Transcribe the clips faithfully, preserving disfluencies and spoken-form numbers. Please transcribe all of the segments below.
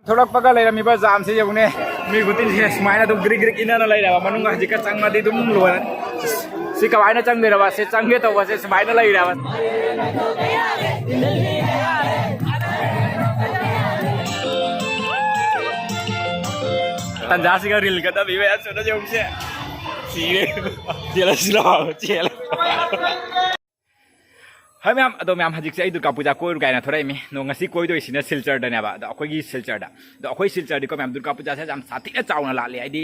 ꯊꯣꯛꯂꯛꯄꯒ ꯂꯩꯔꯝꯃꯤꯕ ꯖꯥꯝꯁꯦ ꯌꯦꯡꯉꯨꯅꯦ꯫ ꯃꯤ ꯈꯨꯗꯤꯡꯁꯦ ꯁꯨꯃꯥꯏꯅ ꯑꯗꯨꯝ ꯒ꯭ꯔꯤꯛ ꯒ꯭ꯔꯤꯛ ꯏꯟꯅꯅ ꯂꯩꯔꯦꯕ꯫ ꯃꯅꯨꯡ ꯍꯧꯖꯤꯛꯀ ꯆꯪꯉꯗꯤ ꯑꯗꯨꯝ ꯂꯣꯏꯔꯦ꯫ ꯁꯤ ꯀꯃꯥꯏꯅ ꯆꯪꯗꯣꯏꯔꯕ? ꯁꯤ ꯆꯪꯒꯦ ꯇꯧꯕꯁꯦ ꯁꯨꯃꯥꯏꯅ ꯂꯩꯔꯦꯕ꯫ ꯇꯟꯖꯥꯁꯤꯒ ꯔꯤꯜ ꯀꯠꯅꯕꯤ ꯃꯌꯥꯝ ꯁꯨꯅ ꯌꯦꯡꯉꯨꯁꯦ꯫ ꯁꯤꯔꯦ꯫ ꯆꯦꯜꯂꯁꯤ ꯂꯥꯛꯑꯣ, ꯆꯦꯜꯂꯣ꯫ ꯍꯥꯏ ꯃꯌꯥꯝ, ꯑꯗꯣ ꯃꯌꯥꯝ, ꯍꯧꯖꯤꯛꯁꯦ ꯑꯩ ꯗꯨꯔꯒꯥ ꯄꯨꯖꯥ ꯀꯣꯏꯔꯨ ꯀꯥꯏꯅ ꯊꯣꯔꯛꯏꯃꯤ꯫ ꯅꯣ, ꯉꯁꯤ ꯀꯣꯏꯗꯣꯏꯁꯤꯅ ꯁꯤꯜꯆꯔꯗꯅꯦꯕ꯫ ꯑꯗꯣ ꯑꯩꯈꯣꯏꯒꯤ ꯁꯤꯜꯆꯔꯗ, ꯑꯗꯣ ꯑꯩꯈꯣꯏ ꯁꯤꯜꯆꯔꯗꯤꯀꯣ ꯃꯌꯥꯝ, ꯗꯨꯔꯒꯥ ꯄꯨꯖꯥꯁꯦ ꯌꯥꯝ ꯁꯥꯊꯤꯅ ꯆꯥꯎꯅ ꯂꯥꯠꯂꯦ꯫ ꯍꯥꯏꯗꯤ,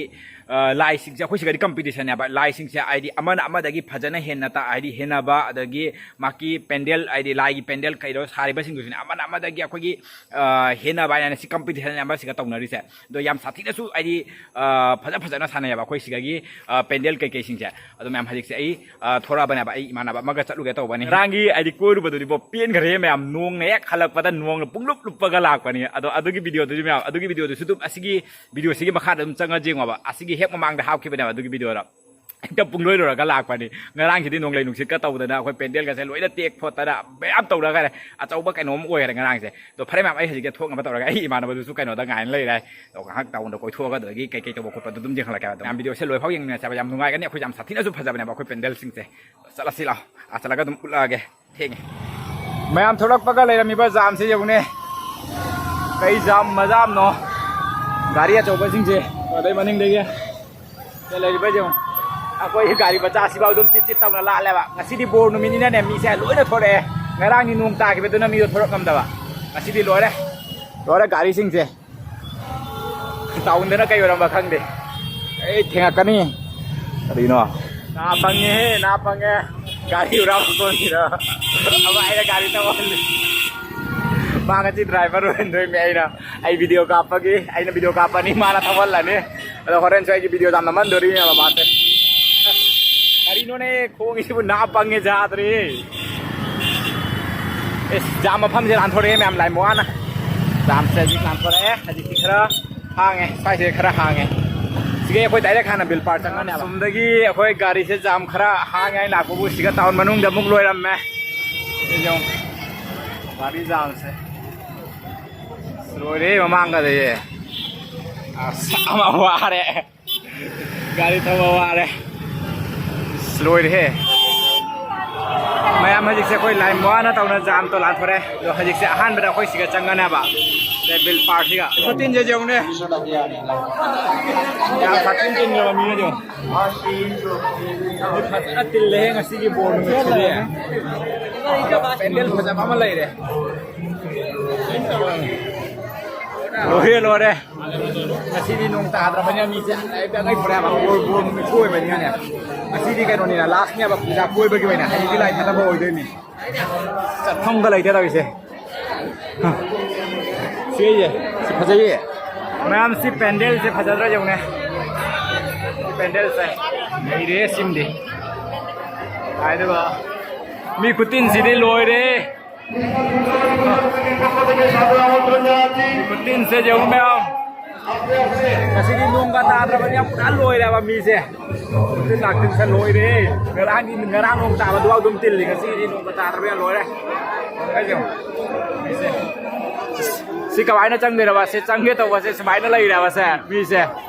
ꯑ, ꯂꯥꯏꯁꯤꯡꯁꯦ ꯑꯩꯈꯣꯏ ꯁꯤꯒꯗꯤ ꯀꯝꯄꯤꯇꯤꯁꯟꯅꯦꯕ꯫ ꯂꯥꯏꯁꯤꯡꯁꯦ ꯍꯥꯏꯗꯤ ꯑꯃꯅ ꯑꯃꯗꯒꯤ ꯐꯖꯅ ꯍꯦꯟꯅ ꯇꯥ-, ꯍꯥꯏꯗꯤ ꯍꯦꯟꯅꯕ, ꯑꯗꯒꯤ ꯃꯥꯒꯤ ꯄꯦꯟꯗꯦꯜ, ꯍꯥꯏꯗꯤ ꯂꯥꯏꯒꯤ ꯄꯦꯟꯗꯦꯜ ꯀꯩꯗꯣ ꯁꯥꯔꯤꯕꯁꯤꯡꯗꯨꯁꯨꯅꯦ ꯑꯃꯅ ꯑꯃꯗꯒꯤ ꯑꯩꯈꯣꯏꯒꯤ, ꯑ, ꯍꯦꯟꯅꯕ ꯍꯥꯏꯅ ꯁꯤ ꯀꯝꯄꯤꯇꯤꯁꯟ ꯑꯃ ꯁꯤꯒ ꯇꯧꯅꯔꯤꯁꯦ꯫ ꯑꯗꯣ ꯌꯥꯝ ꯁꯥꯊꯤꯅꯁꯨ ꯍꯥꯏꯗꯤ, ꯑ, ꯐꯖ ꯐꯖꯅ ꯁꯥꯟꯅꯩꯌꯦꯕ ꯑꯩꯈꯣꯏ ꯁꯤꯗꯒꯤ, ꯑ, ꯄꯦꯟꯗꯦꯜ ꯀꯩꯀꯩꯁꯤꯡꯁꯦ꯫ ꯑꯗꯣ ꯃꯌꯥꯝ, ꯍꯧꯖꯤꯛꯁꯦ ꯑꯩ, ꯑ, ꯊꯣꯔꯛꯑꯕꯅꯦꯕ, ꯑꯩ ꯏꯃꯥꯟꯅꯕ ꯑꯃꯒ ꯆꯠꯂꯨꯒꯦ ꯇꯧꯕꯅꯤ꯫ ꯉꯔꯥꯡꯒꯤ ꯍꯥꯏꯗꯤ ꯀꯣꯏꯔꯨꯕꯗꯨꯗꯤꯕꯣ ꯄꯦꯟꯈ꯭ꯔꯦ ꯃꯌꯥꯝ, ꯅꯣꯡꯅ ꯍꯦꯛ ꯍꯜꯂꯛꯄꯗ ꯅꯣꯡꯅ ꯄꯨꯡꯂꯨꯞ ꯂꯨꯞꯄꯒ ꯂꯥꯛꯄꯅꯤ꯫ ꯑꯗꯣ ꯑꯗꯨꯒꯤ ꯚꯤꯗꯤꯑꯣꯗꯨꯗꯤ ꯃꯌꯥꯝ, ꯑꯗꯨꯒꯤ ꯚꯤꯗꯤꯑꯣꯗꯨꯁꯨ ꯑꯗꯨꯝ ꯑꯁꯤꯒꯤ ꯚꯤꯗꯤꯑꯣꯁꯤꯒꯤ ꯃꯈꯥꯗ ꯑꯗꯨꯝ ꯆꯪꯉ ꯌꯦꯡꯉꯣꯕ, ꯑꯁꯤꯒꯤ ꯍꯦꯛ ꯃꯃꯥꯡꯗ ꯍꯥꯞꯈꯤꯕꯅꯦꯕ ꯑꯗꯨꯒꯤ ꯚꯤꯗꯤꯑꯣꯗꯣ꯫ ꯍꯦꯛꯇ ꯄꯨꯡꯂꯣꯏ ꯂꯣꯏꯔꯒ ꯂꯥꯛꯄꯅꯤ꯫ ꯉꯔꯥꯡꯁꯤꯗꯤ ꯅꯣꯡꯂꯩ ꯅꯨꯡꯁꯤꯠꯀ ꯇꯧꯗꯅ ꯑꯩꯈꯣꯏ ꯄꯦꯟꯗꯦꯜꯒꯁꯦ ꯂꯣꯏꯅ ꯇꯦꯛ ꯈꯣꯠꯇꯅ ꯃꯌꯥꯝ ꯇꯧꯔꯒ ꯑꯆꯧꯕ ꯀꯩꯅꯣꯝ ꯑꯣꯏꯈꯔꯦ ꯉꯔꯥꯡꯁꯦ꯫ ꯑꯗꯣ ꯐꯔꯦ ꯃꯌꯥꯝ, ꯑꯩ ꯍꯧꯖꯤꯛꯇꯤ ꯊꯣꯛꯅꯕ ꯇꯧꯔꯒ ꯑꯩ ꯏꯃꯥꯟꯅꯕꯗꯨꯁꯨ ꯀꯩꯅꯣꯗ ꯉꯥꯏꯅ ꯂꯩꯔꯦ꯫ ꯑꯗꯣ ꯉꯥꯏꯍꯥꯛ ꯇꯥꯎꯟꯗ ꯀꯣꯏꯊꯣꯛꯑꯒ ꯑꯗꯨꯗꯒꯤ ꯀꯩꯀꯩ ꯇꯧꯕ ꯈꯣꯠꯄꯗꯣ ꯑꯗꯨꯝ ꯌꯦꯡꯍꯜꯂꯛꯀꯦ꯫ ꯑꯗꯣ ꯃꯌꯥꯝ ꯚꯤꯗꯤꯑꯣꯁꯦ ꯂꯣꯏꯐꯥꯎ ꯌꯦꯡꯃꯤꯟꯅꯁꯦꯕ, ꯌꯥꯝ ꯅꯨꯡꯉꯥꯏꯒꯅꯤ꯫ ꯑꯩꯈꯣꯏ ꯌꯥꯝ ꯁꯥꯊꯤꯅꯁꯨ ꯐꯖꯕꯅꯦꯕ ꯑꯩꯈꯣꯏ ꯄꯦꯟꯗꯦꯜꯁꯤꯡꯁꯦ꯫ ꯆꯠꯂꯁꯤ ꯂꯥꯛꯑꯣ, ꯑꯥ ꯆꯠꯂꯒ ꯑꯗꯨꯝ ꯎꯠꯂꯛꯑꯒꯦ꯫ ꯊꯦꯡꯉꯦ꯫ ꯃꯌꯥꯝ ꯊꯣꯛꯂꯛꯄꯒ ꯂꯩꯔꯝꯃꯤꯕ ꯖꯥꯝꯁꯦ ꯌꯦꯡꯉꯨꯅꯦ꯫ ꯀꯩ ꯖꯥꯝ ꯃꯖꯥꯝꯅꯣ? ꯒꯥꯔꯤ ꯑꯆꯧꯕꯁꯤꯡꯁꯦ ꯑꯗꯩ ꯃꯅꯤꯡꯗꯒꯤ ꯁꯤꯗ ꯂꯩꯔꯤꯕ ꯌꯦꯡꯉꯨ꯫ ꯑꯩꯈꯣꯏ ꯒꯥꯔꯤ ꯃꯆꯥꯁꯤꯐꯥꯎ ꯑꯗꯨꯝ ꯆꯤꯠ ꯆꯤꯠ ꯇꯧꯅ ꯂꯥꯜꯂꯦꯕ꯫ ꯉꯁꯤꯗꯤ ꯕꯣꯔ ꯅꯨꯃꯤꯠꯅꯤꯅꯅꯦ ꯃꯤꯁꯦ ꯂꯣꯏꯅ ꯊꯣꯔꯛꯑꯦ꯫ ꯉꯔꯥꯡꯗꯤ ꯅꯣꯡ ꯇꯥꯈꯤꯕꯗꯨꯅ ꯃꯤꯗꯣ ꯊꯣꯔꯛ ꯉꯝꯗꯕ꯫ ꯉꯁꯤꯗꯤ ꯂꯣꯏꯔꯦ꯫ ꯂꯣꯏꯔꯦ ꯒꯥꯔꯤꯁꯤꯡꯁꯦ꯫ ꯇꯥꯎꯟꯗꯅ ꯀꯩ ꯑꯣꯏꯔꯝꯕ ꯈꯪꯗꯦ꯫ ꯑꯩ ꯊꯦꯡꯉꯛꯀꯅꯤ꯫ ꯀꯔꯤꯅꯣ? ꯅꯥ ꯄꯪꯉꯦꯍꯦ, ꯅꯥ ꯄꯪꯉꯦ꯫ ꯒꯥꯔꯤ ꯍꯨꯔꯥꯟꯕ ꯀꯣꯟꯁꯤꯗ꯫ ꯑꯃ ꯑꯩꯅ ꯒꯥꯔꯤ ꯊꯧꯍꯜꯂꯤ꯫ ꯃꯥ ꯉꯁꯤ ꯗ꯭ꯔꯥꯏꯚꯔ ꯑꯣꯏꯍꯟꯗꯣꯏꯅꯦ ꯑꯩꯅ꯫ ꯑꯩ ꯚꯤꯗꯤꯑꯣ ꯀꯥꯞꯄꯒꯤ, ꯑꯩꯅ ꯚꯤꯗꯤꯑꯣ ꯀꯥꯞꯄꯅꯤ, ꯃꯥꯅ ꯊꯧꯍꯜꯂꯅꯤ꯫ ꯑꯗꯣ ꯍꯣꯔꯦꯟꯁꯨ ꯑꯩꯒꯤ ꯚꯤꯗꯤꯑꯣ ꯌꯥꯝ ꯅꯝꯍꯟꯗꯣꯔꯤꯅꯦꯕ ꯃꯥꯁꯦ꯫ ꯀꯔꯤꯅꯣꯅꯦ? ꯈꯣꯡꯁꯤꯕꯨ ꯅꯥ ꯄꯪꯉꯦ ꯌꯥꯗ꯭ꯔꯦ꯫ ꯑꯦꯁ, ꯖꯥꯝ ꯃꯐꯝꯁꯦ ꯂꯥꯟꯊꯣꯔꯛꯑꯦ ꯃꯌꯥꯝ, ꯂꯥꯏ ꯃꯣꯋꯥꯅ꯫ ꯖꯥꯝꯁꯦ ꯍꯧꯖꯤꯛ ꯂꯥꯟꯊꯣꯔꯛꯑꯦ, ꯍꯧꯖꯤꯛꯇꯤ ꯈꯔ ꯍꯥꯡꯉꯦ, ꯁ꯭ꯋꯥꯏꯁꯦ ꯈꯔ ꯍꯥꯡꯉꯦ꯫ ꯁꯤꯒꯤ ꯑꯩꯈꯣꯏ ꯗꯥꯏꯔꯦꯛ ꯍꯥꯟꯅ ꯕꯤꯜ ꯄꯥꯔ ꯆꯪꯉꯅꯦꯕ꯫ ꯑꯁꯣꯝꯗꯒꯤ ꯑꯩꯈꯣꯏ ꯒꯥꯔꯤꯁꯦ ꯖꯥꯝ ꯈꯔ ꯍꯥꯡꯉꯦ ꯍꯥꯏꯅ ꯂꯥꯛꯄꯕꯨ ꯁꯤꯒ ꯇꯥꯎꯟ ꯃꯅꯨꯡꯗ ꯑꯃꯨꯛ ꯂꯣꯏꯔꯝꯃꯦ꯫ ꯁꯤ ꯌꯦꯡꯉꯨ, ꯒꯥꯔꯤ ꯖꯥꯝꯁꯦ꯫ ꯂꯣꯏꯔꯦ ꯃꯃꯥꯡꯒꯗꯤ꯫ ꯑꯁ, ꯑꯃ ꯋꯥꯔꯦ꯫ ꯒꯥꯔꯤ ꯊꯧꯕ ꯋꯥꯔꯦ꯫ ꯑꯁ, ꯂꯣꯏꯔꯦꯍꯦ꯫ ꯃꯌꯥꯝ ꯍꯧꯖꯤꯛꯁꯦ ꯑꯩꯈꯣꯏ ꯂꯥꯏꯟ ꯋꯥꯅ ꯇꯧꯅ ꯖꯥꯝ ꯇꯣꯂꯥꯟ ꯊꯣꯔꯛꯑꯦ꯫ ꯑꯗꯣ ꯍꯧꯖꯤꯛꯁꯦ ꯑꯍꯥꯟꯕꯗ ꯑꯩꯈꯣꯏ ꯁꯤꯒ ꯆꯪꯒꯅꯦꯕ꯫ ꯁꯦ ꯕꯤꯜ ꯄꯥꯔꯛꯁꯤꯒ꯫ ꯈꯨꯇꯤꯟꯁꯦ ꯌꯦꯡꯉꯨꯅꯦ꯫ ꯌꯥꯝ ꯁꯥꯊꯤꯅ ꯇꯤꯟꯈ꯭ꯔꯕ ꯃꯤꯅꯦ ꯌꯦꯡꯉꯨ꯫ ꯐꯖꯅ ꯇꯤꯜꯂꯦꯍꯦ ꯉꯁꯤꯒꯤ ꯕꯣꯔ ꯅꯨꯃꯤꯠꯁꯤꯗꯤ꯫ ꯄꯦꯟꯗꯦꯜ ꯐꯖꯕ ꯑꯃ ꯂꯩꯔꯦ꯫ ꯂꯣꯏꯔꯦ, ꯂꯣꯏꯔꯦ꯫ ꯉꯁꯤꯗꯤ ꯅꯣꯡ ꯇꯥꯗ꯭ꯔꯕꯅꯤꯅ ꯃꯤꯁꯦ ꯑꯩ ꯑꯉꯩ ꯐꯔꯦꯕ꯫ ꯕꯣꯔ, ꯕꯣꯔ ꯅꯨꯃꯤꯠꯁꯨ ꯑꯣꯏꯕꯅꯤꯅꯅꯦ꯫ ꯉꯁꯤꯗꯤ ꯀꯩꯅꯣꯅꯤꯅ, ꯂꯥꯁꯅꯦꯕ ꯄꯨꯖꯥ ꯀꯣꯏꯕꯒꯤ ꯑꯣꯏꯅ꯫ ꯍꯌꯦꯡꯗꯤ ꯂꯥꯏ ꯊꯥꯗꯕ ꯑꯣꯏꯗꯣꯏꯅꯤ꯫ ꯆꯠꯐꯝꯒ ꯂꯩꯇꯦ ꯇꯧꯔꯤꯁꯦ꯫ ꯁꯤ ꯑꯩꯁꯦ, ꯁꯤ ꯐꯖꯩꯌꯦ꯫ ꯃꯌꯥꯝ ꯁꯤ ꯄꯦꯟꯗꯦꯜꯁꯦ ꯐꯖꯗ꯭ꯔꯥ ꯌꯦꯡꯉꯨꯅꯦ꯫ ꯁꯤ ꯄꯦꯟꯗꯦꯜꯁꯦ ꯂꯩꯔꯦ ꯁꯤꯝꯗꯤ꯫ ꯑꯗꯨꯒ ꯃꯤ ꯈꯨꯇꯤꯟꯁꯤꯗꯤ ꯂꯣꯏꯔꯦ꯫ ꯈꯨꯇꯤꯟꯁꯦ ꯌꯦꯡꯉꯨ ꯃꯌꯥꯝ꯫ ꯉꯁꯤꯗꯤ ꯅꯣꯡꯒ ꯇꯥꯗ꯭ꯔꯕꯅꯤꯅ ꯄꯨꯔꯥ ꯂꯣꯏꯔꯦꯕ ꯃꯤꯁꯦ꯫ ꯈꯨꯇꯤꯟ ꯂꯥꯛꯇꯤꯟꯁꯦ ꯂꯣꯏꯔꯦ꯫ ꯉꯔꯥꯡꯗꯤ, ꯉꯔꯥꯡ ꯅꯣꯡ ꯇꯥꯕꯗꯨ ꯑꯗꯨꯝ ꯇꯤꯜꯂꯤ, ꯉꯁꯤꯗꯤ ꯅꯣꯡꯒ ꯇꯥꯗ꯭ꯔꯕꯅꯤꯅ ꯂꯣꯏꯔꯦ꯫ ꯀꯩꯅꯣ? ꯃꯤꯁꯦ꯫ ꯁꯤ ꯀꯃꯥꯏꯅ ꯆꯪꯗꯣꯏꯅꯣꯕ? ꯁꯤ ꯆꯪꯒꯦ ꯇꯧꯕꯁꯦ ꯁꯨꯃꯥꯏꯅ ꯂꯩꯔꯦꯕ ꯁꯦ ꯃꯤꯁꯦ꯫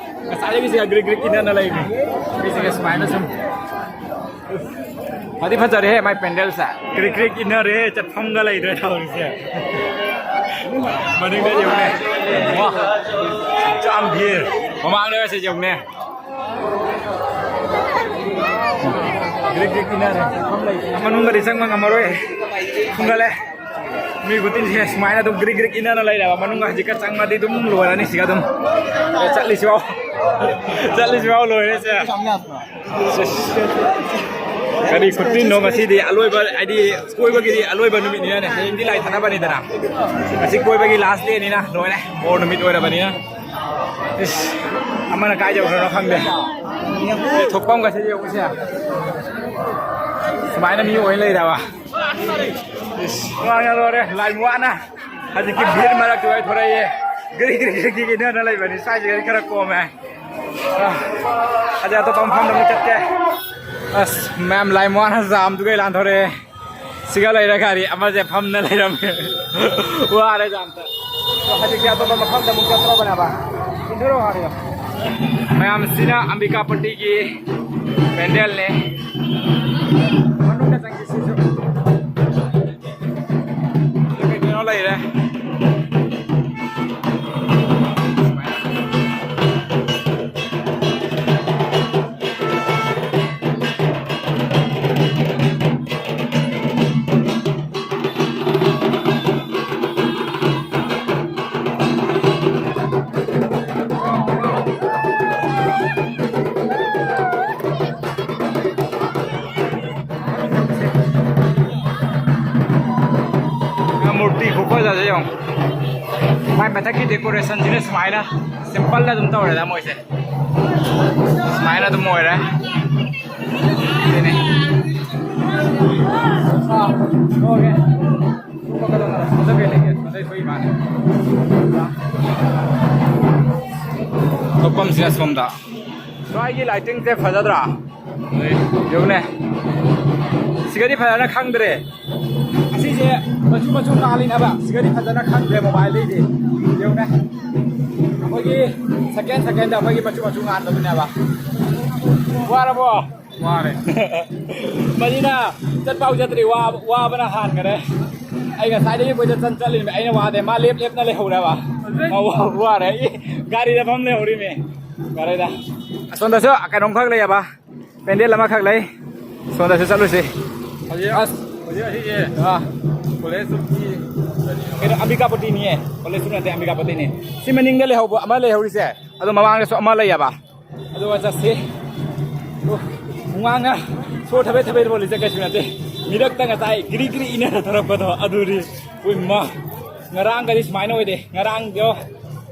ꯉꯁꯥꯏꯗꯒꯤ ꯁꯤꯒ ꯒ꯭ꯔꯤꯛ ꯒ꯭ꯔꯤꯛ ꯏꯟꯅꯅ ꯂꯩꯔꯤ꯫ ꯃꯤꯁꯤꯡꯁꯦ ꯁꯨꯃꯥꯏꯅ ꯁꯨꯝ ꯐꯗꯤ ꯐꯖꯔꯦꯍꯦ ꯃꯥꯏ ꯄꯦꯟꯗꯦꯜꯁꯦ꯫ ꯀ꯭ꯔꯤꯛ ꯀ꯭ꯔꯤꯛ ꯏꯟꯅꯔꯦ, ꯆꯠꯐꯝꯒ ꯂꯩꯇ꯭ꯔꯦ ꯇꯧꯔꯤꯁꯦ꯫ ꯃꯅꯤꯡꯗ ꯌꯦꯡꯉꯨꯅꯦ꯫ ꯋꯥ, ꯌꯥꯝ ꯚꯤꯔ꯫ ꯃꯃꯥꯡꯗꯒꯁꯦ ꯌꯦꯡꯉꯨꯅꯦ꯫ ꯒ꯭ꯔꯤꯛ ꯒ꯭ꯔꯤꯛ ꯏꯟꯅꯔꯦ, ꯆꯠꯐꯝ ꯂꯩꯇ꯭ꯔꯦ꯫ ꯃꯅꯨꯡꯗꯗꯤ ꯆꯪꯕ ꯉꯝꯃꯔꯣꯏ꯫ ꯊꯨꯡꯒꯠꯂꯦ꯫ ꯃꯤ ꯈꯨꯇꯤꯟꯁꯦ ꯁꯨꯃꯥꯏꯅ ꯑꯗꯨꯝ ꯒ꯭ꯔꯤꯛ ꯒ꯭ꯔꯤꯛ ꯏꯟꯅꯅ ꯂꯩꯔꯦꯕ꯫ ꯃꯅꯨꯡꯗ ꯍꯧꯖꯤꯛꯀ ꯆꯪꯉꯗꯤ ꯑꯗꯨꯝ ꯂꯣꯏꯔꯅꯤ ꯁꯤꯒ ꯑꯗꯨꯝ꯫ ꯑꯦ, ꯆꯠꯂꯤꯁꯤꯐꯥꯎ꯫ ꯆꯠꯂꯤꯁꯤꯐꯥꯎ ꯂꯣꯏꯔꯦꯁꯦ꯫ ꯀꯔꯤ ꯈꯨꯇꯤꯟꯅꯣ ꯉꯁꯤꯗꯤ ꯑꯂꯣꯏꯕ, ꯍꯥꯏꯗꯤ ꯀꯣꯏꯕꯒꯤꯗꯤ ꯑꯂꯣꯏꯕ ꯅꯨꯃꯤꯠꯅꯤꯅꯅꯦ꯫ ꯍꯌꯦꯡꯗꯤ ꯂꯥꯏ ꯊꯥꯅꯕꯅꯤꯗꯅ꯫ ꯉꯁꯤ ꯀꯣꯏꯕꯒꯤ last dayꯅꯤꯅ ꯂꯣꯏꯔꯦ꯫ ꯕꯣꯔ ꯅꯨꯃꯤꯠ ꯑꯣꯏꯔꯕꯅꯤꯅ꯫ ꯏꯁ, ꯑꯃꯅ ꯀꯥꯏ ꯌꯧꯈ꯭ꯔꯅꯣ ꯈꯪꯗꯦ꯫ ꯁꯤ ꯊꯣꯛꯐꯝꯒꯁꯦ ꯌꯦꯡꯉꯨꯁꯦ꯫ ꯁꯨꯃꯥꯏꯅ ꯃꯤ ꯑꯣꯏꯅ ꯂꯩꯔꯕ꯫ ꯏꯁ, ꯋꯥꯅ ꯂꯣꯏꯔꯦ꯫ ꯂꯥꯏ ꯋꯥꯅ ꯍꯧꯖꯤꯛꯀꯤ ꯚꯤꯔ ꯃꯔꯛꯇ ꯑꯣꯏ ꯊꯣꯔꯛꯏꯌꯦ꯫ ꯒ꯭ꯔꯤ ꯒ꯭ꯔꯤ ꯒ꯭ꯔꯤ ꯒ꯭ꯔꯤ ꯏꯟꯅꯅ ꯂꯩꯕꯅꯤ꯫ ꯁ꯭ꯋꯥꯏꯁꯤꯒꯗꯤ ꯈꯔ ꯀꯣꯝꯃꯦ꯫ ꯑ, ꯑꯗꯩ ꯑꯇꯣꯞꯄ ꯃꯐꯝꯗ ꯑꯃꯨꯛ ꯆꯠꯀꯦ꯫ ꯑꯁ, ꯃꯌꯥꯝ ꯂꯥꯏ ꯃꯣꯍꯣꯟ ꯖꯥꯝꯗꯨꯒ ꯂꯥꯟꯊꯣꯔꯛꯑꯦ꯫ ꯁꯤꯒ ꯂꯩꯔ ꯒꯥꯔꯤ ꯑꯃꯁꯦ ꯐꯝꯅ ꯂꯩꯔꯝꯃꯦ꯫ ꯋꯥꯔꯦ ꯖꯥꯝꯇ꯫ ꯍꯧꯖꯤꯛꯁꯦ ꯑꯇꯣꯞꯄ ꯃꯐꯝꯗ ꯑꯃꯨꯛ ꯆꯠꯇ꯭ꯔꯕꯅꯦꯕ꯫ ꯏꯟꯊꯣꯔꯛꯑꯣ ꯍꯥꯏꯌꯣ꯫ ꯃꯌꯥꯝꯁꯤꯅ ꯑꯝꯕꯤꯀꯥꯄꯇꯤꯒꯤ ꯄꯦꯟꯗꯦꯜꯅꯦ꯫ ꯃꯅꯨꯡꯗ ꯆꯪꯁꯤ ꯁꯤꯁꯨ꯫ ꯀꯩ ꯀꯩꯅꯣ ꯂꯩꯔꯦ꯫ ꯃꯨꯔꯇꯤ ꯈꯨꯐꯖꯁꯦ ꯌꯦꯡꯉꯣ꯫ ꯃꯥꯏ ꯃꯊꯛꯀꯤ decorationꯁꯤꯅ ꯁꯨꯃꯥꯏꯅ simple ꯑꯗꯨꯝ ꯇꯧꯔꯦꯗ ꯃꯣꯏꯁꯦ꯫ ꯁꯨꯃꯥꯏꯅ ꯑꯗꯨꯝ ꯑꯣꯏꯔꯦ꯫ ꯁꯤꯅꯤ꯫ ꯊꯣꯛꯐꯝꯁꯤꯅ ꯁꯣꯝꯗ꯫ ꯁ꯭ꯋꯥꯏꯒꯤ lightingꯁꯦ ꯐꯖꯗ꯭ꯔꯥ? ꯌꯦꯡꯉꯨꯅꯦ꯫ ꯁꯤꯒꯗꯤ ꯐꯖꯅ ꯈꯪꯗ꯭ꯔꯦ꯫ ꯑꯁꯤꯁꯦ ꯃꯆꯨ ꯃꯆꯨ ꯉꯥꯜꯂꯤꯅꯦꯕ꯫ ꯁꯤꯒꯗꯤ ꯐꯖꯅ ꯈꯪꯗ꯭ꯔꯦ mobileꯗꯩꯗꯤ꯫ ꯌꯦꯡꯉꯨꯅꯦ꯫ ꯑꯩꯈꯣꯏꯒꯤ second secondꯗ ꯑꯩꯈꯣꯏꯒꯤ ꯃꯆꯨ ꯃꯆꯨ ꯉꯥꯟꯕꯗꯨꯅꯦꯕ꯫ ꯋꯥꯔꯕꯣ? ꯋꯥꯔꯦ꯫ ꯃꯁꯤꯅ ꯆꯠꯄꯥꯎ ꯆꯠꯇ꯭ꯔꯤ, ꯋꯥ-, ꯋꯥꯕꯅ ꯍꯥꯟꯈꯔꯦ꯫ ꯑꯩ ꯉꯁꯥꯏꯗꯒꯤ ꯀꯣꯏꯆꯠ ꯆꯠ ꯆꯠꯂꯤꯅꯦ꯫ ꯑꯩꯅ ꯋꯥꯗꯦ, ꯃꯥ ꯂꯦꯞ ꯂꯦꯞꯅ ꯂꯩꯍꯧꯔꯦꯕ꯫ ꯃꯥ ꯋꯥ-, ꯋꯥꯔꯦ꯫ ꯑꯩ ꯒꯥꯔꯤꯗ ꯐꯝ ꯂꯩꯍꯧꯔꯤꯅꯦ꯫ ꯌꯥꯔꯦꯗ꯫ ꯑꯁꯣꯝꯗꯁꯨ ꯀꯩꯅꯣꯝꯈꯛ ꯂꯩꯌꯦꯕ꯫ ꯄꯦꯟꯗꯦꯜ ꯑꯃꯈꯛ ꯂꯩ꯫ ꯁꯣꯝꯗꯁꯨ ꯆꯠꯂꯨꯁꯤ꯫ ꯍꯧꯖꯤꯛ, ꯑꯁ, ꯍꯧꯖꯤꯛ ꯑꯁꯤꯁꯦ ꯑꯥ꯫ College of ꯀꯩꯅꯣ, ꯑꯝꯕꯤꯀꯥꯄꯇꯤꯅꯤꯌꯦ꯫ College of ꯅꯠꯇꯦ, ꯑꯝꯕꯤꯀꯥꯄꯇꯤꯅꯤ꯫ ꯁꯤ ꯃꯅꯤꯡꯗ ꯂꯩꯍꯧꯕ ꯑꯃ ꯂꯩꯍꯧꯔꯤꯁꯦ, ꯑꯗꯣ ꯃꯃꯥꯡꯗꯁꯨ ꯑꯃ ꯂꯩꯌꯦꯕ꯫ ꯑꯗꯨꯒ ꯆꯠꯁꯤ꯫ ꯑꯣ, ꯍꯨꯃꯥꯡꯅ ꯁꯣꯔ ꯊꯕꯦꯠ ꯊꯕꯦꯠ ꯍꯣꯜꯂꯤꯁꯦ ꯀꯩꯁꯨ ꯅꯠꯇꯦ꯫ ꯃꯤꯔꯛꯇ ꯉꯁꯥꯏ ꯒ꯭ꯔꯤ ꯒ꯭ꯔꯤ ꯏꯟꯅꯔ ꯊꯣꯔꯛꯄꯗꯣ ꯑꯗꯨꯗꯤ꯫ ꯎꯏ ꯃꯥ꯫ ꯉꯔꯥꯡꯒꯗꯤ ꯁꯨꯃꯥꯏꯅ ꯑꯣꯏꯗꯦ꯫ ꯉꯔꯥꯡꯗꯣ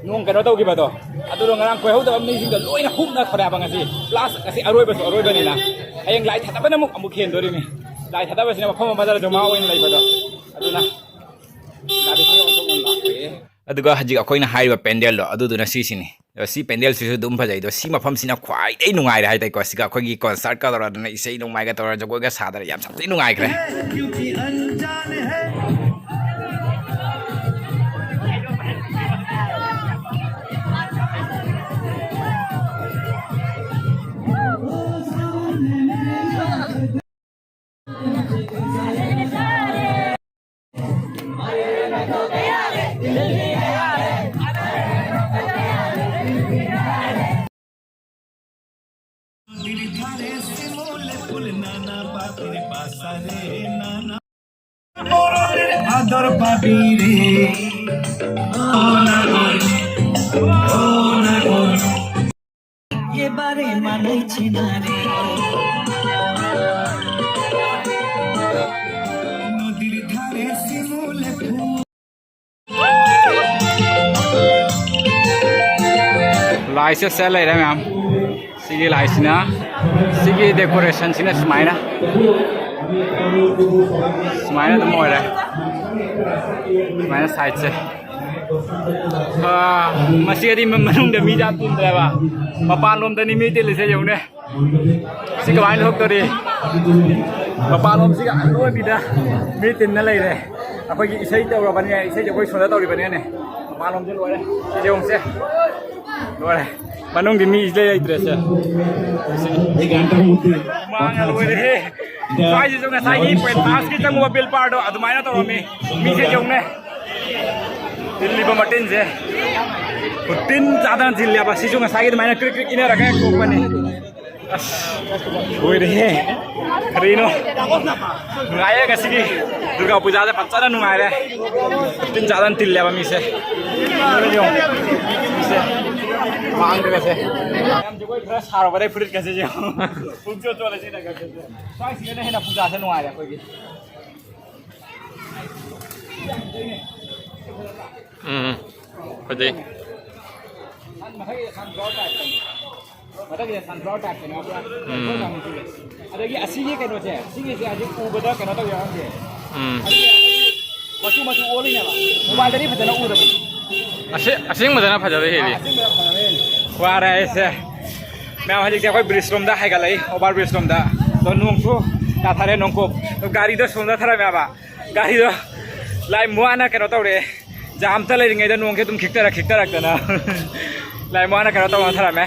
ꯅꯣꯡ ꯀꯩꯅꯣ ꯇꯧꯈꯤꯕꯗꯣ꯫ ꯑꯗꯨꯗꯣ ꯉꯔꯥꯡ ꯀꯣꯏꯍꯧꯗꯕ ꯃꯤꯁꯤꯡꯗꯣ ꯂꯣꯏꯅ ꯍꯨꯞꯅ ꯊꯣꯔꯛꯑꯦꯕ ꯉꯁꯤ꯫ Plus ꯉꯁꯤ ꯑꯔꯣꯏꯕꯁꯨ ꯑꯔꯣꯏꯕꯅꯤꯅ꯫ ꯍꯌꯦꯡ ꯂꯥꯏ ꯊꯥꯗꯕꯅ ꯑꯃꯨꯛ, ꯑꯃꯨꯛ ꯍꯦꯟꯗꯣꯔꯤꯃꯤ꯫ ꯂꯥꯏ ꯊꯥꯗꯕꯁꯤꯅ ꯃꯐꯝ ꯑꯃꯗ ꯖꯃꯥ ꯑꯣꯏꯅ ꯂꯩꯕꯗꯣ꯫ ꯑꯗꯨꯅ ꯒꯥꯔꯤꯁꯦ ꯑꯣꯟꯊꯣꯛꯅ ꯂꯥꯛꯑꯦ꯫ ꯑꯗꯨꯒ ꯍꯧꯖꯤꯛ ꯑꯩꯈꯣꯏꯅ ꯍꯥꯏꯔꯤꯕ ꯄꯦꯟꯗꯦꯜꯗꯣ ꯑꯗꯨꯗꯨꯅ ꯁꯤꯁꯤꯅꯤ꯫ ꯑꯗꯣ ꯁꯤ ꯄꯦꯟꯗꯦꯜꯁꯤꯁꯨ ꯑꯗꯨꯝ ꯐꯖꯩ꯫ ꯑꯗꯣ ꯁꯤ ꯃꯐꯝꯁꯤꯅ ꯈ꯭ꯋꯥꯏꯗꯒꯤ ꯅꯨꯡꯉꯥꯏꯔꯦ ꯍꯥꯏꯇꯥꯔꯦꯀꯣ꯫ ꯁꯤꯒ ꯑꯩꯈꯣꯏꯒꯤ concertꯀ ꯇꯧꯔꯗꯅ ꯏꯁꯩ ꯅꯣꯡꯃꯥꯏꯒ ꯇꯧꯔ ꯖꯒꯣꯏꯒ ꯁꯥꯗꯅ ꯌꯥꯝ ꯁꯥꯊꯤ ꯅꯨꯡꯉꯥꯏꯈ꯭ꯔꯦ꯫ ꯑꯗꯣꯔ ꯄꯥꯕꯤꯔꯦ꯫ ꯂꯥꯏꯁꯦ ꯁꯦ ꯂꯩꯔꯦ ꯃꯌꯥꯝ꯫ ꯁꯤꯒꯤ ꯂꯥꯏꯁꯤꯅ, ꯁꯤꯒꯤ decorationꯁꯤꯅ ꯁꯨꯃꯥꯏꯅ, ꯁꯨꯃꯥꯏꯅ ꯑꯗꯨꯝ ꯑꯣꯏꯔꯦ꯫ ꯁꯨꯃꯥꯏꯅ sideꯁꯦ꯫ ꯑꯥ, ꯃꯁꯤꯒꯗꯤ ꯃ-, ꯃꯅꯨꯡꯗ ꯃꯤ ꯌꯥꯝ ꯇꯤꯟꯗ꯭ꯔꯦꯕ꯫ ꯃꯄꯥꯟꯂꯣꯝꯗꯅꯤ ꯃꯤ ꯇꯤꯜꯂꯤꯁꯦ ꯌꯦꯡꯉꯨꯅꯦ꯫ ꯁꯤ ꯀꯃꯥꯏꯅ ꯊꯣꯛꯇꯣꯔꯤ? ꯃꯄꯥꯟꯂꯣꯝꯁꯤꯒ ꯑꯔꯣꯏꯕꯤꯗ ꯃꯤ ꯇꯤꯟꯅ ꯂꯩꯔꯦ꯫ ꯑꯩꯈꯣꯏꯒꯤ ꯏꯁꯩ ꯇꯧꯔꯕꯅꯤꯅ, ꯏꯁꯩꯁꯦ ꯑꯩꯈꯣꯏ ꯁꯣꯝꯗ ꯇꯧꯔꯤꯕꯅꯤꯅꯦ꯫ ꯃꯄꯥꯟꯂꯣꯝꯁꯦ ꯂꯣꯏꯔꯦ꯫ ꯁꯤꯁꯦ ꯌꯦꯡꯉꯨꯁꯦ꯫ ꯂꯣꯏꯔꯦ꯫ ꯃꯅꯨꯡꯒꯤ ꯃꯤ ꯏꯁꯩ ꯂꯩꯇ꯭ꯔꯦꯁꯦ꯫ ꯁꯤꯅꯤ꯫ ꯍꯨꯃꯥꯡꯅ ꯂꯣꯏꯔꯦꯍꯦ꯫ ꯁ꯭ꯋꯥꯏꯁꯤꯁꯨ ꯉꯁꯥꯏꯒꯤ point passꯀꯤ ꯆꯪꯉꯨꯕ bill barꯗꯣ ꯑꯗꯨꯃꯥꯏꯅ ꯇꯧꯔꯝꯃꯤ꯫ ꯃꯤꯁꯦ ꯌꯦꯡꯉꯨꯅꯦ꯫ ꯊꯤꯜꯂꯤꯕ ꯃꯇꯤꯟꯁꯦ꯫ ꯈꯨꯇꯤꯟ ꯆꯥꯗꯅ ꯊꯤꯜꯂꯦꯕ꯫ ꯁꯤꯁꯨ ꯉꯁꯥꯏꯒꯤ ꯑꯗꯨꯃꯥꯏꯅ ꯀ꯭ꯔꯤꯛ ꯀ꯭ꯔꯤꯛ ꯏꯟꯅꯔꯒ ꯍꯦꯛ ꯊꯣꯛꯄꯅꯤ꯫ ꯑꯁ, ꯂꯣꯏꯔꯦꯍꯦ꯫ ꯀꯔꯤꯅꯣ? ꯅꯨꯡꯉꯥꯏꯌꯦ ꯉꯁꯤꯒꯤ ꯗꯨꯔꯒꯥ ꯄꯨꯖꯥꯁꯦ ꯐꯖꯅ ꯅꯨꯡꯉꯥꯏꯔꯦ꯫ ꯇꯤꯟ ꯆꯥꯗꯅ ꯇꯤꯜꯂꯦꯕ ꯃꯤꯁꯦ꯫ ꯃꯤꯁꯦ ꯃꯥꯡꯗ꯭ꯔꯒꯁꯦ꯫ ꯌꯥꯝ ꯖꯒꯣꯏ ꯈꯔ ꯁꯥꯔꯨꯕꯗꯩ ꯐꯨꯔꯤꯠꯀꯁꯦ ꯌꯦꯡꯉꯣ꯫ ꯄꯨꯡꯆꯣꯠ ꯆꯣꯠꯂꯦ ꯁꯤꯅ ꯈꯔ ꯈꯔ꯫ ꯁ꯭ꯋꯥꯏꯁꯤꯗꯅ ꯍꯦꯟꯅ ꯄꯨꯖꯥꯁꯦ ꯅꯨꯡꯉꯥꯏꯔꯦ ꯑꯩꯈꯣꯏꯒꯤ꯫ ꯎꯝ, ꯐꯖꯩ꯫ ꯃꯊꯛꯀꯤꯁꯦ sunflower typeꯇꯅꯦ, ꯄꯨꯔꯥ ꯎꯝ꯫ ꯑꯗꯒꯤ ꯑꯁꯤꯒꯤ ꯀꯩꯅꯣꯁꯦ, ꯁꯤꯒꯤꯁꯦ ꯍꯧꯖꯤꯛ ꯎꯕꯗ ꯀꯩꯅꯣ ꯇꯧꯋꯦ ꯍꯥꯏꯕꯁꯦ꯫ ꯎꯝ꯫ ꯃꯆꯨ ꯃꯆꯨ ꯑꯣꯜꯂꯤꯅꯦꯕ꯫ ꯃꯣꯕꯥꯏꯜꯗꯗꯤ ꯐꯖꯅ ꯎꯗꯕꯅꯤ꯫ ꯑꯁꯦ-, ꯑꯁꯦꯡꯕꯗꯅ ꯐꯖꯕ ꯍꯦꯜꯂꯤ꯫ ꯑꯁꯦꯡꯕꯗ ꯐꯖꯕ ꯍꯦꯜꯂꯤ꯫ ꯋꯥꯔꯦ ꯑꯩꯁꯦ꯫ ꯃꯌꯥꯝ ꯍꯧꯖꯤꯛꯁꯦ ꯑꯩꯈꯣꯏ bridge ꯂꯣꯝꯗ ꯍꯥꯏꯒꯠꯂꯛꯏ, over bridge ꯂꯣꯝꯗ꯫ ꯑꯗꯣ ꯅꯣꯡꯁꯨ ꯇꯥꯊꯔꯦ, ꯅꯣꯡꯄꯣꯛ꯫ ꯑꯗꯣ ꯒꯥꯔꯤꯗꯣ ꯁꯣꯝꯗ ꯊꯔꯝꯃꯦꯕ꯫ ꯒꯥꯔꯤꯗꯣ ꯂꯥꯏ ꯃꯨꯋꯥꯅ ꯀꯩꯅꯣ ꯇꯧꯔꯛꯑꯦ꯫ ꯖꯥꯝꯇ ꯂꯩꯔꯤꯉꯩꯗ ꯅꯣꯡꯁꯦ ꯑꯗꯨꯝ ꯈꯤꯛꯇꯔ ꯈꯤꯛꯇꯔꯛꯇꯅ꯫ ꯂꯥꯏ ꯃꯨꯋꯥꯅ ꯀꯩꯅꯣ ꯇꯧꯔ ꯊꯔꯝꯃꯦ꯫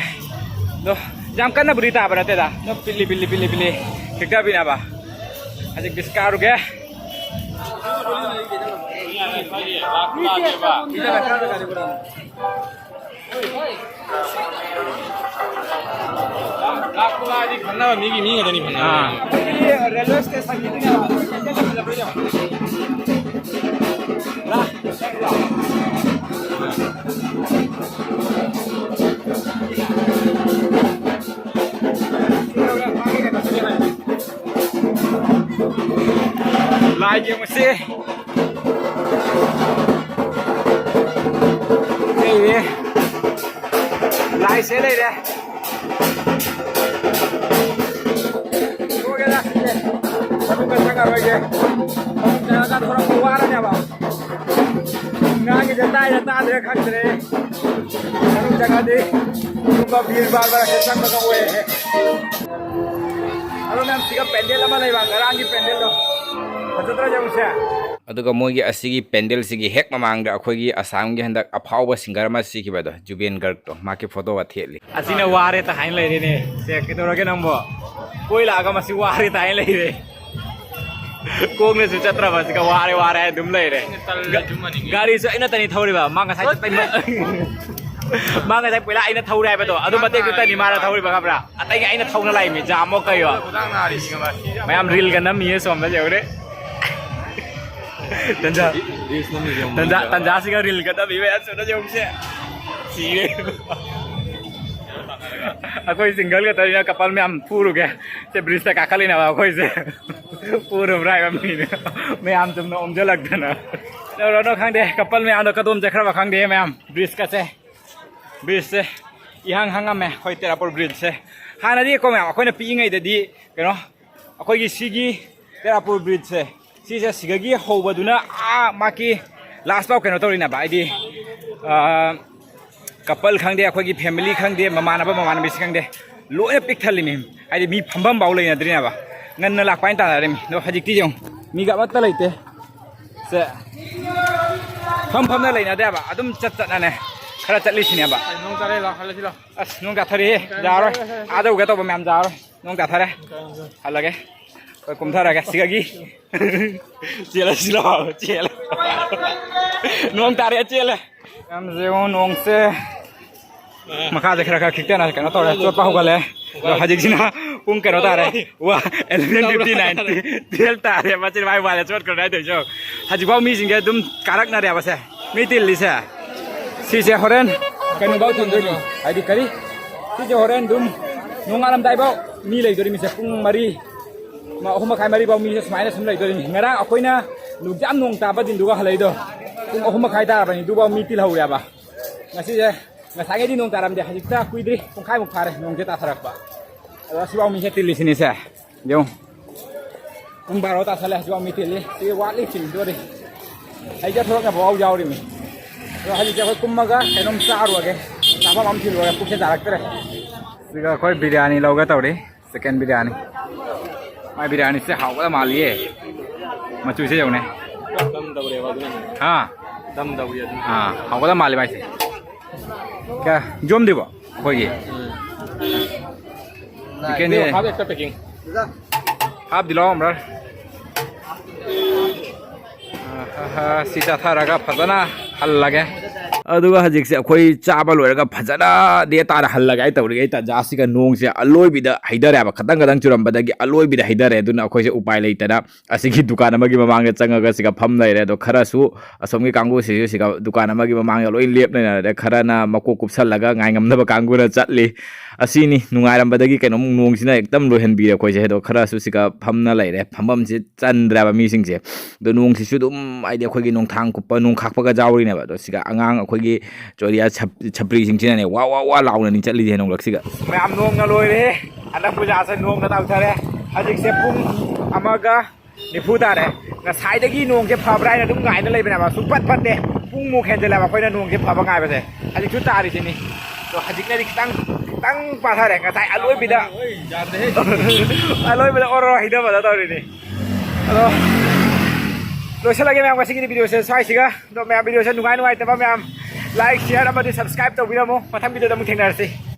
ꯑꯗꯣ ꯌꯥꯝ ꯀꯟꯅꯕꯨꯗꯤ ꯇꯥꯕ ꯅꯠꯇꯦꯗ꯫ ꯑꯗꯨꯝ ꯄꯤꯠꯂꯤ ꯄꯤꯠꯂꯤ ꯄꯤꯠꯂꯤ ꯄꯤꯠꯂꯤ ꯈꯤꯛꯇꯕꯤꯅꯦꯕ꯫ ꯍꯧꯖꯤꯛ ꯕꯤꯁ ꯀꯥꯔꯨꯒꯦ꯫ ꯂꯥꯏꯗꯤ ꯈꯪꯅꯕ ꯃꯤꯒꯤ ꯃꯤ ꯉꯥꯛꯇꯅꯤ ꯐꯪꯅꯕ꯫ ꯑꯥ꯫ ꯑꯩꯈꯣꯏꯒꯤ ꯔꯦꯜꯋꯦ ꯁ꯭ꯇꯦꯁꯟꯒꯤꯗꯨꯅꯦꯕ꯫ ꯂꯥꯏ ꯌꯦꯡꯉꯨꯁꯤ꯫ ꯂꯩꯔꯦ꯫ ꯂꯥꯏꯁꯦ ꯂꯩꯔꯦ꯫ ꯊꯣꯛꯑꯒꯦꯗ ꯁꯤꯗꯤ꯫ ꯃꯅꯨꯡꯗ ꯆꯪꯉꯔꯣꯏꯒꯦ꯫ ꯃꯅꯨꯡ ꯆꯪꯉꯒ ꯊꯣꯔꯛꯄ ꯋꯥꯔꯅꯦꯕ꯫ ꯉꯥꯡꯉꯤꯁꯦ ꯇꯥꯏꯔ ꯇꯥꯗ꯭ꯔꯦ ꯈꯪꯗ꯭ꯔꯦ꯫ ꯃꯅꯨꯡ ꯆꯪꯉꯗꯤ ꯁꯤꯒꯨꯝꯕ ꯚꯤꯔ ꯚꯥꯔ ꯃꯔꯛꯇ ꯆꯪꯕꯒ ꯑꯣꯏꯔꯦ꯫ ꯑꯗꯣ ꯃꯌꯥꯝ ꯁꯤꯒ ꯄꯦꯟꯗꯦꯜ ꯑꯃ ꯂꯩꯕ, ꯉꯔꯥꯡꯒꯤ ꯄꯦꯟꯗꯦꯜꯗꯣ꯫ ꯐꯖꯗ꯭ꯔꯣ ꯌꯦꯡꯉꯨꯁꯦ꯫ ꯑꯗꯨꯒ ꯃꯣꯏꯒꯤ ꯑꯁꯤꯒꯤ ꯄꯦꯟꯗꯦꯜꯁꯤꯒꯤ ꯍꯦꯛ ꯃꯃꯥꯡꯗ ꯑꯩꯈꯣꯏꯒꯤ ꯑꯁꯥꯝꯒꯤ ꯍꯟꯗꯛ ꯑꯐꯥꯎꯕ ꯁꯤꯡꯒꯔ ꯑꯃ ꯁꯤꯈꯤꯕꯗꯣ, ꯖꯨꯕꯦꯟ ꯒꯔꯒꯇꯣ, ꯃꯥꯒꯤ ꯐꯣꯇꯣꯒ ꯊꯦꯠꯂꯤ꯫ ꯑꯁꯤꯅ ꯋꯥꯔꯦ ꯇ ꯍꯥꯏꯅ ꯂꯩꯔꯦꯅꯦ꯫ ꯁꯦ, ꯀꯩꯗꯧꯔꯒꯦ ꯅꯪꯕꯣ? ꯀꯣꯏ ꯂꯥꯛꯑꯒ ꯃꯁꯤ ꯋꯥꯔꯦ ꯇ ꯍꯥꯏꯅ ꯂꯩꯔꯦ꯫ ꯈꯣꯡꯅꯁꯨ ꯆꯠꯇ꯭ꯔꯕ ꯑꯁꯤꯒ ꯋꯥꯔꯦ ꯋꯥꯔꯦ ꯍꯥꯏ ꯑꯗꯨꯝ ꯂꯩꯔꯦ꯫ ꯒꯥꯔꯤꯁꯨ ꯑꯩꯅ ꯇꯅꯤ ꯊꯧꯔꯤꯕ, ꯃꯥ ꯉꯁꯥꯏ ꯆꯠꯄꯩ ꯃ-, ꯃꯥ ꯉꯁꯥꯏ ꯄꯣꯏꯂꯥ ꯑꯩꯅ ꯊꯧꯔꯦ ꯍꯥꯏꯕꯗꯣ, ꯑꯗꯨ ꯃꯇꯦꯛꯇꯨ ꯇꯅꯤ ꯃꯥꯅ ꯊꯧꯔꯤꯕ, ꯈꯪꯕ꯭ꯔꯥ? ꯑꯇꯩꯒꯤ ꯑꯩꯅ ꯊꯧꯅ ꯂꯥꯛꯏꯃꯤ, ꯖꯥꯝ ꯑꯃꯨꯛ ꯀꯩꯌꯣ꯫ ꯃꯌꯥꯝ ꯔꯤꯜꯒ ꯅꯝꯃꯤꯌꯦ ꯁꯣꯝꯗ ꯌꯦꯡꯉꯨꯅꯦ꯫ ꯇꯟꯖꯥ, ꯔꯤꯜꯁ ꯅꯝꯃꯤꯁꯦ ꯌꯦꯡꯉꯨ꯫ ꯇꯟꯖꯥ, ꯇꯟꯖꯥꯁꯤꯒ ꯔꯤꯜꯒ ꯅꯝꯃꯤ ꯃꯌꯥꯝ ꯁꯣꯝꯗ ꯌꯦꯡꯉꯨꯁꯦ꯫ ꯁꯤꯔꯦ꯫ ꯑꯩꯈꯣꯏ ꯁꯤꯡꯒꯜ ꯈꯛꯇꯅꯤꯅ ꯀꯄꯜ ꯃꯌꯥꯝ ꯐꯨꯔꯨꯒꯦ꯫ ꯁꯦ ꯕ꯭ꯔꯤꯖꯇ ꯀꯥꯈꯠꯂꯤꯅꯦꯕ ꯑꯩꯈꯣꯏꯁꯦ꯫ ꯄꯨꯔꯕ꯭ꯔꯥ ꯍꯥꯏꯕ ꯃꯤꯅꯦ꯫ ꯃꯌꯥꯝ ꯆꯨꯝꯅ ꯑꯣꯝꯁꯤꯜꯂꯛꯇꯅ꯫ ꯀꯩꯗꯧꯔꯅꯣ ꯈꯪꯗꯦ, ꯀꯄꯜ ꯃꯌꯥꯝꯗꯣ ꯀꯗꯣꯝ ꯆꯠꯈ꯭ꯔꯕ ꯈꯪꯗꯦ ꯃꯌꯥꯝ꯫ ꯕ꯭ꯔꯤꯖꯀꯁꯦ, ꯕ꯭ꯔꯤꯖꯁꯦ ꯏꯍꯥꯡ ꯍꯥꯡꯉꯝꯃꯦ ꯑꯩꯈꯣꯏ ꯇꯦꯔꯥꯄꯨꯔ ꯕ꯭ꯔꯤꯖꯁꯦ꯫ ꯍꯥꯟꯅꯗꯤ ꯀꯣ ꯃꯌꯥꯝ, ꯑꯩꯈꯣꯏꯅ ꯄꯤꯛꯏꯉꯩꯗꯗꯤ ꯀꯩꯅꯣ, ꯑꯩꯈꯣꯏꯒꯤ ꯁꯤꯒꯤ ꯇꯦꯔꯥꯄꯨꯔ ꯕ꯭ꯔꯤꯖꯁꯦ, ꯁꯤꯁꯦ ꯁꯤꯗꯒꯤ ꯍꯧꯕꯗꯨꯅ ꯑꯥ ꯃꯥꯒꯤ ꯂꯥꯁ ꯐꯥꯎ ꯀꯩꯅꯣ ꯇꯧꯔꯤꯅꯦꯕ, ꯍꯥꯏꯗꯤ, ꯑꯥ, ꯀꯄꯜ ꯈꯪꯗꯦ, ꯑꯩꯈꯣꯏꯒꯤ ꯐꯦꯃꯤꯂꯤ ꯈꯪꯗꯦ, ꯃꯃꯥꯟꯅꯕ ꯃꯃꯥꯟꯅꯕꯤꯁꯤ ꯈꯪꯗꯦ, ꯂꯣꯏꯅ ꯄꯤꯛ ꯊꯜꯂꯤꯃꯤ꯫ ꯍꯥꯏꯗꯤ ꯃꯤ ꯐꯝꯐꯝ ꯐꯥꯎ ꯂꯩꯅꯗ꯭ꯔꯤꯅꯦꯕ꯫ ꯉꯟꯅ ꯂꯥꯛꯄ ꯍꯥꯏꯅ ꯇꯥꯟꯅꯔꯤꯃꯤ꯫ ꯑꯗꯣ ꯍꯧꯖꯤꯛꯇꯤ ꯌꯦꯡꯉꯨ, ꯃꯤꯒ ꯑꯃꯠꯇ ꯂꯩꯇꯦ꯫ ꯁꯦ, ꯐꯝ ꯐꯝꯅ ꯂꯩꯅꯗꯦꯕ, ꯑꯗꯨꯝ ꯆꯠ ꯆꯠꯅꯅꯦ ꯈꯔ ꯆꯠꯂꯤꯁꯤꯅꯦꯕ꯫ ꯅꯣꯡ ꯇꯥꯔꯦ, ꯂꯥꯎ, ꯍꯜꯂꯁꯤ ꯂꯥꯎ꯫ ꯑꯁ, ꯅꯣꯡ ꯇꯥꯊꯔꯛꯑꯦ, ꯌꯥꯔꯣꯏ꯫ ꯑꯥ ꯌꯧꯒꯦ ꯇꯧꯕ ꯃꯌꯥꯝ ꯌꯥꯔꯣꯏ꯫ ꯅꯣꯡ ꯇꯥꯊꯔꯦ꯫ ꯍꯜꯂꯒꯦ꯫ ꯑꯩꯈꯣꯏ ꯀꯨꯝꯊꯔꯒꯦ ꯁꯤꯗꯒꯤ꯫ ꯆꯦꯜꯂꯁꯤ ꯂꯥꯎ, ꯆꯦꯜꯂꯦ꯫ ꯅꯣꯡ ꯇꯥꯔꯦ, ꯆꯦꯜꯂꯦ꯫ ꯌꯥꯝ ꯌꯦꯡꯉꯣ, ꯅꯣꯡꯁꯦ ꯃꯈꯥꯁꯦ ꯈꯔ ꯈꯔ ꯈꯤꯛꯇꯅ ꯀꯩꯅꯣ ꯇꯧꯔꯦ, ꯆꯣꯠꯄ ꯍꯧꯒꯠꯂꯦ꯫ ꯑꯗꯣ ꯍꯧꯖꯤꯛꯁꯤꯅ ꯄꯨꯡ ꯀꯩꯅꯣ ꯇꯥꯔꯦ꯫ ꯋꯥ, eleven fifty nine, twelve ꯇꯥꯔꯦ꯫ ꯃꯆꯤꯟ ꯃꯥꯏ ꯋꯥꯂꯦ ꯆꯣꯠꯈ꯭ꯔꯣ ꯍꯥꯏꯗꯣꯏꯁꯦ꯫ ꯍꯧꯖꯤꯛꯐꯥꯎ ꯃꯤꯁꯤꯡꯁꯦ ꯑꯗꯨꯝ ꯀꯥꯔꯛꯅꯔꯦꯕꯁꯦ꯫ ꯃꯤ ꯇꯤꯜꯂꯤꯁꯦ꯫ ꯁꯤꯁꯦ ꯍꯣꯔꯦꯟ ꯀꯩꯅꯣꯐꯥꯎ ꯊꯝꯗꯣꯏꯅꯤ꯫ ꯍꯥꯏꯗꯤ ꯀꯔꯤ? ꯁꯤꯁꯦ ꯍꯣꯔꯦꯟ ꯑꯗꯨꯝ ꯅꯣꯡꯉꯥꯜꯂꯝꯗꯥꯏꯐꯥꯎ ꯃꯤ ꯂꯩꯗꯣꯔꯤꯃꯤꯁꯦ꯫ ꯄꯨꯡ ꯃꯔꯤ, ꯃ-, ꯑꯍꯨꯝ ꯃꯈꯥꯏ, ꯃꯔꯤꯐꯥꯎ ꯃꯤꯁꯦ ꯁꯨꯃꯥꯏꯅ ꯁꯨꯝ ꯂꯩꯗꯣꯔꯤꯅꯤ꯫ ꯉꯔꯥꯡ ꯑꯩꯈꯣꯏꯅ ꯅꯨꯡꯖꯥꯝ ꯅꯣꯡ ꯇꯥꯕ ꯗꯤꯟꯗꯨꯒ ꯍꯜꯂꯛꯏꯗꯣ ꯄꯨꯡ ꯑꯍꯨꯝ ꯃꯈꯥꯏ ꯇꯥꯔꯕꯅꯤ꯫ ꯑꯗꯨꯐꯥꯎ ꯃꯤ ꯇꯤꯜꯍꯧꯔꯦꯕ꯫ ꯉꯁꯤꯁꯦ, ꯉꯁꯥꯏꯉꯩꯗꯤ ꯅꯣꯡ ꯇꯥꯔꯝꯗꯦ꯫ ꯍꯧꯖꯤꯛꯇ ꯀꯨꯏꯗ꯭ꯔꯤ, ꯄꯨꯡꯈꯥꯏꯃꯨꯛ ꯐꯥꯔꯦ ꯅꯣꯡꯁꯦ ꯇꯥꯊꯔꯛꯄ꯫ ꯑꯗꯣ ꯑꯁꯤꯐꯥꯎ ꯃꯤꯁꯦ ꯇꯤꯜꯂꯤꯁꯤꯅꯤꯁꯦ꯫ ꯌꯦꯡꯉꯨ꯫ ꯄꯨꯡ ꯕꯥꯔꯣ ꯇꯥꯁꯜꯂꯦ, ꯍꯧꯖꯤꯛꯐꯥꯎ ꯃꯤ ꯇꯤꯜꯂꯤ꯫ ꯁꯤ ꯋꯥꯠꯂꯤ, ꯆꯤꯟꯗꯣꯔꯤ꯫ ꯑꯩ ꯆꯠꯊꯣꯔꯛꯅꯕ ꯐꯥꯎ ꯌꯥꯎꯔꯤꯃꯤ꯫ ꯑꯗꯣ ꯍꯧꯖꯤꯛꯁꯦ ꯑꯩꯈꯣꯏ ꯀꯨꯝꯃꯒ ꯀꯩꯅꯣꯝ ꯆꯥꯔꯨꯔꯒꯦ꯫ ꯆꯥꯐꯝ ꯑꯃ ꯊꯤꯔꯨꯔꯒꯦ, ꯄꯨꯛꯁꯦ ꯅꯥꯔꯛꯇ꯭ꯔꯦ꯫ ꯁꯤꯒ ꯑꯩꯈꯣꯏ ꯕꯤꯔꯌꯥꯅꯤ ꯂꯧꯒꯦ ꯇꯧꯔꯤ꯫ ꯆꯤꯛꯀꯟ ꯕꯤꯔꯌꯥꯅꯤ꯫ ꯃꯥꯏ ꯕꯤꯔꯌꯥꯅꯤꯁꯦ ꯍꯥꯎꯒꯗꯕ ꯃꯥꯜꯂꯤꯌꯦ꯫ ꯃꯆꯨꯁꯦ ꯌꯦꯡꯉꯨꯅꯦ꯫ ꯗꯝ ꯇꯧꯔꯦꯕ ꯑꯗꯨꯅꯅꯦ꯫ ꯍꯥ? ꯗꯝ ꯇꯧꯔꯤ ꯑꯗꯨꯅ꯫ ꯑꯥ, ꯍꯥꯎꯒꯗꯕ ꯃꯥꯜꯂꯤ ꯃꯥꯏꯁꯦ꯫ ꯀꯌꯥ? ꯌꯣꯝꯗ꯭ꯔꯤꯕꯣ? ꯑꯩꯈꯣꯏꯒꯤ꯫ ꯎꯝ꯫ ꯆꯤꯛꯀꯟꯁꯦ꯫ Half extra packing. ꯍꯥꯞꯇꯤ ꯂꯧꯔꯝꯕ꯭ꯔꯥ? ꯑꯍꯥꯍꯥ, ꯁꯤ ꯆꯥꯊꯔꯒ ꯐꯖꯅ ꯍꯜꯂꯒꯦ꯫ ꯑꯗꯨꯒ ꯍꯧꯖꯤꯛꯁꯦ ꯑꯩꯈꯣꯏ ꯆꯥꯕ ꯂꯣꯏꯔꯒ ꯐꯖꯅ ꯗꯦ ꯇꯥꯅ ꯍꯜꯂꯒꯦ ꯍꯥꯏ ꯇꯧꯔꯤꯉꯩ ꯇꯥꯟꯖꯥꯁꯤꯒ ꯅꯣꯡꯁꯦ ꯑꯂꯣꯏꯕꯤꯗ ꯍꯩꯊꯔꯦ ꯍꯥꯏꯕ꯫ ꯈꯇꯪ ꯈꯇꯪ ꯆꯨꯔꯝꯕꯗꯒꯤ ꯑꯂꯣꯏꯕꯤꯗ ꯍꯩꯊꯔꯦ꯫ ꯑꯗꯨꯅ ꯑꯩꯈꯣꯏꯁꯦ ꯎꯄꯥꯏ ꯂꯩꯇꯅ ꯑꯁꯤꯒꯤ ꯗꯨꯀꯥꯟ ꯑꯃꯒꯤ ꯃꯃꯥꯡꯗ ꯆꯪꯉꯒ ꯁꯤꯒ ꯐꯝ ꯂꯩꯔꯦ꯫ ꯑꯗꯣ ꯈꯔꯁꯨ ꯑꯁꯣꯝꯒꯤ ꯀꯥꯡꯕꯨꯁꯤꯁꯨ ꯁꯤꯒ ꯗꯨꯀꯥꯟ ꯑꯃꯒꯤ ꯃꯃꯥꯡꯗ ꯂꯣꯏ ꯂꯦꯞ ꯂꯩꯅꯔꯦ꯫ ꯈꯔꯅ ꯃꯀꯣꯛ ꯀꯨꯞꯁꯜꯂꯒ ꯉꯥꯏꯉꯝꯅꯕ ꯀꯥꯡꯕꯨꯅ ꯆꯠꯂꯤ꯫ ꯑꯁꯤꯅꯤ ꯅꯨꯡꯉꯥꯏꯔꯝꯕꯗꯒꯤ ꯀꯩꯅꯣꯝ ꯅꯣꯡꯁꯤꯅ ꯑꯦꯛꯗꯝ ꯂꯣꯏꯍꯟꯕꯤꯔꯦ ꯑꯩꯈꯣꯏꯁꯦ꯫ ꯑꯗꯣ ꯈꯔꯁꯨ ꯁꯤꯒ ꯐꯝꯅ ꯂꯩꯔꯦ꯫ ꯐꯝꯐꯝꯁꯦ ꯆꯟꯗ꯭ꯔꯦꯕ ꯃꯤꯁꯤꯡꯁꯦ꯫ ꯑꯗꯣ ꯅꯣꯡꯁꯤꯁꯨ ꯑꯗꯨꯝ, ꯍꯥꯏꯗꯤ, ꯑꯩꯈꯣꯏꯒꯤ ꯅꯣꯡꯊꯥꯡ ꯀꯨꯞꯄ, ꯅꯣꯡ ꯈꯥꯛꯄꯒ ꯌꯥꯎꯔꯤꯅꯦꯕ꯫ ꯑꯗꯣ ꯁꯤꯒ ꯑꯉꯥꯡ ꯑꯩꯈꯣꯏꯒꯤ ꯆꯣꯔꯤꯌꯥ ꯁꯞ-, ꯁꯞꯄ꯭ꯔꯤꯁꯤꯡꯁꯤꯅꯅꯦ ꯋꯥ ꯋꯥ ꯋꯥ ꯂꯥꯎꯅꯅꯤ ꯆꯠꯂꯤꯁꯦ ꯅꯣꯡꯂꯛꯁꯤꯒ꯫ ꯃꯌꯥꯝ ꯅꯣꯡꯅ ꯂꯣꯏꯔꯦ꯫ ꯑꯅꯛꯄ ꯖꯥꯠꯁꯦ ꯅꯣꯡꯅ ꯇꯧꯊꯔꯦ꯫ ꯍꯧꯖꯤꯛꯁꯦ ꯄꯨꯡ ꯑꯃꯒ ꯅꯤꯐꯨ ꯇꯥꯔꯦ꯫ ꯉꯁꯥꯏꯗꯒꯤ ꯅꯣꯡꯁꯦ ꯐꯕ꯭ꯔꯥ ꯍꯥꯏꯅ ꯑꯗꯨꯝ ꯉꯥꯏꯅ ꯂꯩꯕꯅꯦꯕ꯫ ꯁꯨꯡꯐꯠ ꯐꯠꯇꯦ꯫ ꯄꯨꯡꯃꯨꯛ ꯍꯦꯟꯖꯜꯂꯦꯕ ꯑꯩꯈꯣꯏꯅ ꯅꯣꯡꯁꯦ ꯐꯕ ꯉꯥꯏꯕꯁꯦ꯫ ꯍꯧꯖꯤꯛꯁꯨ ꯇꯥꯔꯤꯁꯤꯅꯤ꯫ ꯑꯗꯣ ꯍꯧꯖꯤꯛꯅꯗꯤ ꯈꯤꯇꯪ, ꯈꯤꯇꯪ ꯄꯥꯊꯔꯦ꯫ ꯉꯁꯥꯏ ꯑꯂꯣꯏꯕꯤꯗ, ꯑꯂꯣꯏꯕꯤꯗ ꯑꯣꯔꯣ ꯍꯩꯊꯕꯗ ꯇꯧꯔꯤꯅꯤ꯫ ꯑꯗꯣ ꯂꯣꯏꯁꯤꯜꯂꯒꯦ ꯃꯌꯥꯝ, ꯉꯁꯤꯒꯤꯗꯤ ꯚꯤꯗꯤꯑꯣꯁꯦ ꯁ꯭ꯋꯥꯏꯁꯤꯒ꯫ ꯑꯗꯣ ꯃꯌꯥꯝ, ꯚꯤꯗꯤꯑꯣꯁꯦ ꯅꯨꯡꯉꯥꯏ ꯅꯨꯡꯉꯥꯏꯇꯕ ꯃꯌꯥꯝ like, share ꯑꯃꯗꯤ subscribe ꯇꯧꯕꯤꯔꯝꯃꯣ꯫ ꯃꯊꯪ ꯚꯤꯗꯤꯑꯣꯗ ꯑꯃꯨꯛ ꯊꯦꯡꯅꯔꯁꯤ꯫